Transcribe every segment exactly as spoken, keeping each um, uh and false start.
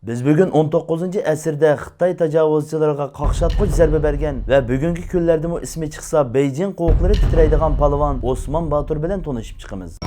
بىز بۈگۈن ئون توققۇزىنچى ئەسىردە خىتاي تاجاۋۇزچىلىرىغا قاقشاتقۇچ زەربە بەرگەن ۋە بۈگۈنكى كۈنلەردىمۇ ئىسمى چىقسا بېيجىڭ قوۋۇقلىرى تىترەيدىغان پالۋان ئوسمان باتۇر بىلەن تونۇشۇپ چىقىمىز.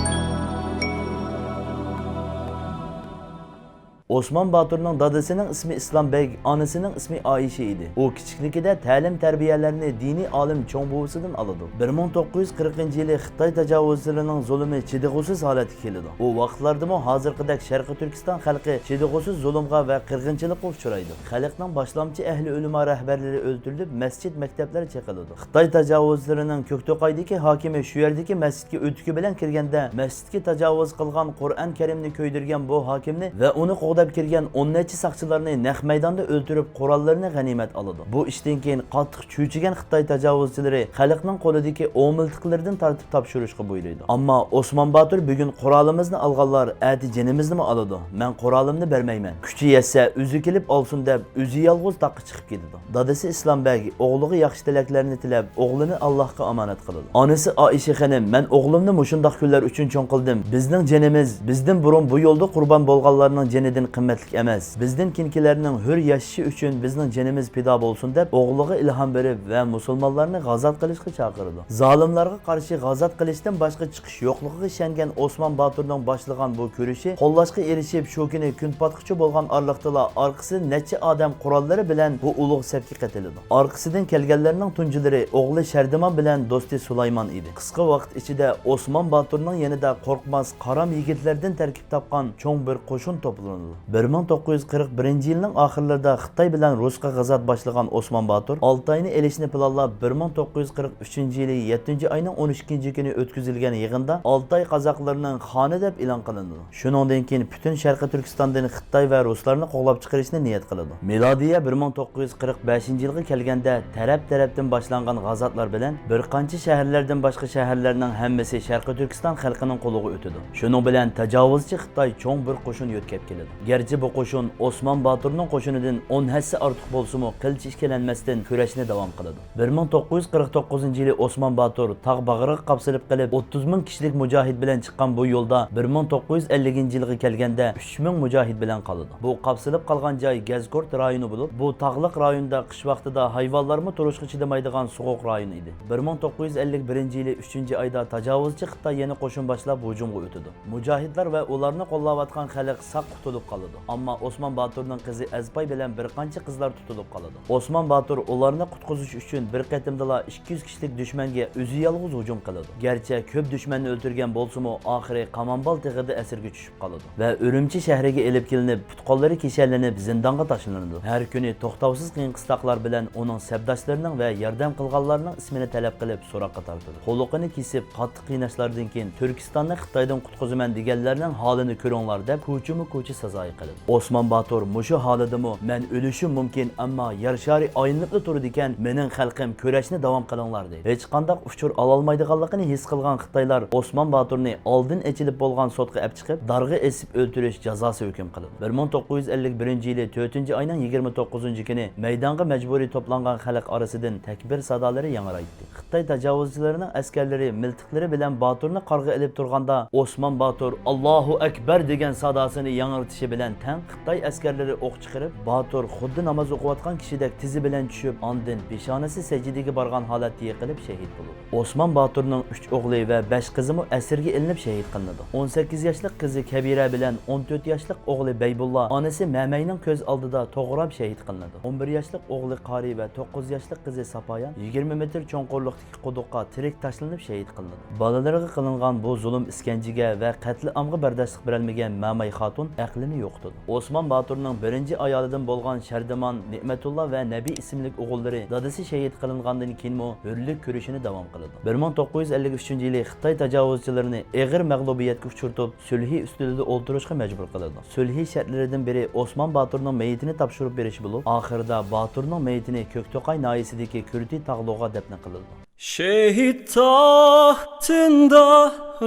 ئوسمان باتۇرنىڭ دادىسىنىڭ ئىسمى ئىسلام بەگ، ئانىسىنىڭ ئىسمى ئائىشە ئىدى. ئۇ كىچىكلىكىدە تەلىم-تەربىيەلەرنى دىنىي ئالىم چوڭ بوۋىسىدىن ئالىدۇ. بىر مىڭ توققۇز يۈز قىرىقىنچى يىلى خىتاي تاجاۋۇزچىلىرىنىڭ زۇلۇمى چىدىغۇسىز ھالەتكە كېلىدۇ. ئۇ ۋاقىتلاردىمۇ ھازىرقىدەك شەرقىي تۈركىستان خەلقى چىدىغۇسىز زۇلۇمغا ۋە قىرغىنچىلىققا ئۇچرايدۇ. خەلقنىڭ باشلامچى ئەھلى ئۆلىما رەھبەرلىرى ئۆلتۈرۈلۈپ، مەسچىت، مەكتەپلەر چېقىلىدۇ. خىتاي تاجاۋۇزچىلىرىنىڭ كۆكتوقايدىكى ھاكىمى شۇ يەردىكى مەسچىتكە ئۆتۈكى بىلەن كىرگەندە، مەسچىتكە تاجاۋۇز قىلغان، قۇرئان كەرىمنى كۆيدۈرگەن بۇ ھاكىمنى ۋە ئۇنى قوغداپ كىرگەن ئون نەچچە ساقچىلارنى نەق مەيداندا ئۆلتۈرۈپ، قوراللىرىنى غەنىيمەت ئالىدۇ. بۇ ئىشتىن كېيىن قاتتىق چۆچۈگەن خىتاي تاجاۋۇزچىلىرى خەلقنىڭ قولىدىكى ئومىلتىقلىرىدىن تارتىپ تاپشۇرۇشقا بۇيرۇيدۇ. ئەمما ئوسمان باتۇر: «بۈگۈن قورالىمىزنى ئالغانلار ئەتە جېنىمىزنىمۇ ئالىدۇ. مەن قورالىمنى بەرمەيمەن. كۈچى يەتسە ئۆزى كېلىپ ئالسۇن» دەپ، ئۆزى يالغۇز تاغقا چىقىپ كېتىدۇ. دادىسى ئىسلام بەگ ئوغلىغا ياخشى تىلەكلەرنى تىلەپ، ئوغلىنى ئاللاھقا ئامانەت قىلىدۇ. ئانىسى ئائىشە خېنىم: «مەن ئوغلۇمنى مۇشۇنداق كۈنلەر ئۈچۈن چوڭ قىلدىم. بىزنىڭ جېنىمىز بىزدىن بۇرۇن بۇ يولدا قۇربان بولغانلارنىڭ جېنىدىن قىممەتلىك ئەمەس. بىزدىن كېيىنكىلەرنىڭ ھۆر ياشىشى ئۈچۈن بىزنىڭ جېنىمىز پىدا بولسۇن» دەپ، ئوغلىغا ئىلھام بېرىپ ۋە مۇسۇلمانلارنى غازات قىلىشقا چاقىرىدۇ. زالىملارغا قارشى غازات قىلىشتىن باشقا چىقىش يوقلۇقىغا ئىشەنگەن ئوسمان باتۇرنىڭ باشلىغان بۇ كۈرىشى قوللاشقا ئېرىشىپ، شۇ كۈنى كۈن پاتقۇچە بولغان ئارىلىقتىلا ئارقىسىدىن نەچچە ئادەم قوراللىرى بىلەن بۇ ئۇلۇغ سەپكە قېتىلىدۇ. ئارقىسىدىن كەلگەنلەرنىڭ تۇنجىلىرى ئوغلى شەردىمان بىلەن دوستى سۇلايمان ئىدى. قىسقا ۋاقىت ئىچىدە ئوسمان باتۇرنىڭ يېنىدا قورقماس، قارام يىگىتلەردىن تەركىب تاپقان چوڭ بىر قوشۇن توپلىنىدۇ. بىر مىڭ توققۇز يۈز قىرىق بىرىنچى يىلنىڭ ئاخىرلىرىدا خىتاي بىلەن رۇسقا غازات باشلىغان ئوسمان باتۇر ئالتاينى ئېلىشنى پىلانلاپ، بىر مىڭ توققۇز يۈز قىرىق ئۈچىنچى يىلى يەتتىنچى ئاينىڭ ئون ئىككىنچى كۈنى ئۆتكۈزۈلگەن يىغىندا ئالتاي قازاقلىرىنىڭ خانى دەپ ئېلان قىلىنىدۇ. شۇنىڭدىن كېيىن پۈتۈن شەرقىي تۈركىستاندىن خىتاي ۋە رۇسلارنى قوغلاپ چىقىرىشنى نىيەت قىلىدۇ. مىلادىيە بىر مىڭ توققۇز يۈز قىرىق بەشىنچى يىلغا كەلگەندە، تەرەپ-تەرەپتىن باشلانغان غازاتلار بىلەن بىر قانچە شەھەرلەردىن باشقا شەھەرلەرنىڭ ھەممىسى شەرقىي تۈركىستان خەلقىنىڭ قولىغا ئۆتىدۇ. شۇنىڭ بىلەن تاجاۋۇزچى خىتاي چوڭ بىر قوشۇن يۆتكەپ كېلىدۇ. گەرچە بۇ قوشۇن ئوسمان باتۇرنىڭ قوشۇنىدىن ئون ھەسسە ئارتۇق بولسىمۇ، قىلچە ئىككىلەنمەستىن كۈرەشنى داۋام قىلىدۇ. بىر مىڭ توققۇز يۈز قىرىق توققۇزىنچى يىلى ئوسمان باتۇر تاغ باغرىغا قاپسىلىپ قېلىپ، ئوتتۇز مىڭ كىشىلىك مۇجاھىد بىلەن چىققان بۇ يولدا بىر مىڭ توققۇز يۈز ئەللىكىنچى يىلغا كەلگەندە ئۈچ مىڭ مۇجاھىد بىلەن قالىدۇ. بۇ قاپسىلىپ قالغان جاي گەزكورت رايونى بولۇپ، بۇ تاغلىق رايوندا قىش ۋاقتىدا ھايۋانلارمۇ تۇرۇشقا چىدىمايدىغان سوغۇق رايون ئىدى. بىر مىڭ توققۇز يۈز ئەللىك بىرىنچى يىلى ئۈچىنچى ئايدا تاجاۋۇزچى خىتاي يەنە قوشۇن باشلاپ ھۇجۇمغا ئۆتىدۇ. مۇجاھىدلار ۋە ئۇلارنى قوللاۋاتقان خەلق ساق قۇتۇلۇپ قالىدۇ. ئەمما ئوسمان باتۇرنىڭ قىزى ئەزپاي بىلەن بىر قانچە قىزلار تۇتۇلۇپ قالىدۇ. ئوسمان باتۇر ئۇلارنى قۇتقۇزۇش ئۈچۈن بىر قېتىمدىلا ئىككى يۈز كىشىلىك دۈشمەنگە ئۆزى يالغۇز ھۇجۇم قىلىدۇ. گەرچە كۆپ دۈشمەننى ئۆلتۈرگەن بولسىمۇ، ئاخىرى قامانبال تېغىدا ئەسىرگە چۈشۈپ قالىدۇ ۋە ئۈرۈمچى شەھىرىگە ئېلىپ كېلىنىپ، پۇت-قوللىرى كىشەنلىنىپ، زىندانغا تاشلىنىدۇ. ھەر كۈنى توختاۋسىز قىيىن-قىستاقلار بىلەن ئۇنىڭ سەپداشلىرىنىڭ ۋە ياردەم قىلغانلارنىڭ ئىسمىنى تەلەپ قىلىپ، سوراققا تارتىدۇ. قۇلىقىنى كېسىپ، قاتتىق قىيناشلاردىن كېيىن تۈركىستاننى خىتايدىن قۇتقۇزىمەن دېگەنلەرنىڭ ھالىنى كۆرۈڭلار دەپ، كوچىمۇ كوچا سازايى قىلىدۇ. ئوسمان باتۇر مۇشۇ ھالىدىمۇ، مەن ئۆلۈشۈم مۇمكىن، ئەمما يەر شارى ئايلىنىپلا تۇرىدىكەن، مېنىڭ خەلقىم، كۈرەشنى داۋام قىلىڭلار، دەيدۇ. ھېچقانداق ئۇچۇر ئالالمايدىغانلىقىنى ھېس قىلغان خىتايلار ئوسمان باتۇرنى ئالدىن ئېچىلىپ بولغان سوتقا ئەپ چىقىپ، دارغا ئېسىپ ئۆلتۈرۈش جازاسى ھۆكۈم قىلىدۇ. بىر مىڭ توققۇز يۈز ئەللىك بىرىنچى يىلى تۆتىنچى ئاينىڭ يىگىرمە توققۇزىنچى كۈنى مەيدانغا مەجبۇرىي توپلانغان خەلق ئارىسىدىن تەكبىر سادالىرى ياڭرايتتى. خىتاي تاجاۋۇزچىلىرىنىڭ ئەسكەرلىرى مىلتىقلىرى بىلەن باتۇرنى قارغا ئېلىپ تۇرغاندا، ئوسمان باتۇر «ئاللاھۇ ئەكبەر» دېگەن ساداسىنى ياڭرىتىشى بىلەن تەڭ خىتاي ئەسكەرلىرى ئوق چىقىرىپ، باتۇر خۇددى ناماز ئوقۇۋاتقان كىشىدەك تىزى بىلەن چۈشۈپ، ئاندىن پېشانىسى سەجدىگە بارغان ھالەتتە يىقىلىپ شېھىت بولىدۇ. ئوسمان باتۇرنىڭ ئۈچ ئوغلى ۋە بەش قىزىمۇ ئەسىرگە ئېلىنىپ شېھىت قىلىنىدۇ. ئون سەككىز ياشلىق قىزى كەبىرە بىلەن ئون تۆت ياشلىق ئوغلى بەيبۇللا ئانىسى مەمەينىڭ كۆز ئالدىدا توغراپ شېھىت قىلىنىدۇ. ئون بىر ياشلىق ئوغلى قارى ۋە توققۇز ياشلىق قىزى ساپايان يىگىرمە مېتىر چوڭقۇرلۇقتىكى قۇدۇققا تىرىك تاشلىنىپ شېھىت قىلىنىدۇ. بالىلىرىغا قىلىنغان بۇ زۇلۇم، ئىسكەنجىگە ۋە قەتلىئامغا بەرداشلىق بېرەلمىگەن مەمەي خاتۇن ئەقلىنى يوقىتىدۇ. ئوسمان باتۇرنىڭ بىرىنچى ئايالىدىن بولغان شەردىمان، نېمەتۇللا ۋە نەبى ئىسىملىك ئوغۇللىرى دادىسى شېھىت قىلىنغاندىن كېيىنمۇ ھۆرلۈك كۈرىشىنى داۋام قىلىدۇ. بىر مىڭ توققۇز يۈز ئەللىك ئۈچىنچى يىلى خىتاي تاجاۋۇزچىلىرىنى ئېغىر مەغلۇبىيەتكە ئۇچرىتىپ، سۈلھى ئۈستىلىدە ئولتۇرۇشقا مەجبۇر قىلىدۇ. سۈلھى شەرتلىرىدىن بىرى ئوسمان باتۇرنىڭ مېيىتىنى تاپشۇرۇپ بېرىش بولۇپ، ئاخىرىدا باتۇرنىڭ مېيىتىنى كۆكتوقاي ناھىيەسىدىكى كۈرتى تاغلۇغا دەپنە قىلىدۇ. شېھىت تاختىڭدا،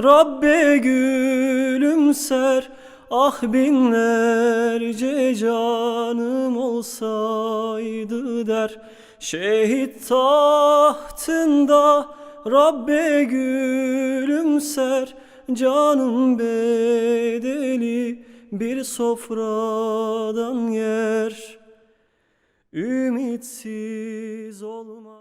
رەببى، گۈلۈمسەر، ئاھ، بىڭلەرچە جانىم ئولسايدۇ دەر. شېھىت تاختىڭدا، رەببى، گۈلۈمسەر، جانىم بەدىلى بىر سوفرادان يەر، ئۈمىدسىز ئولماس.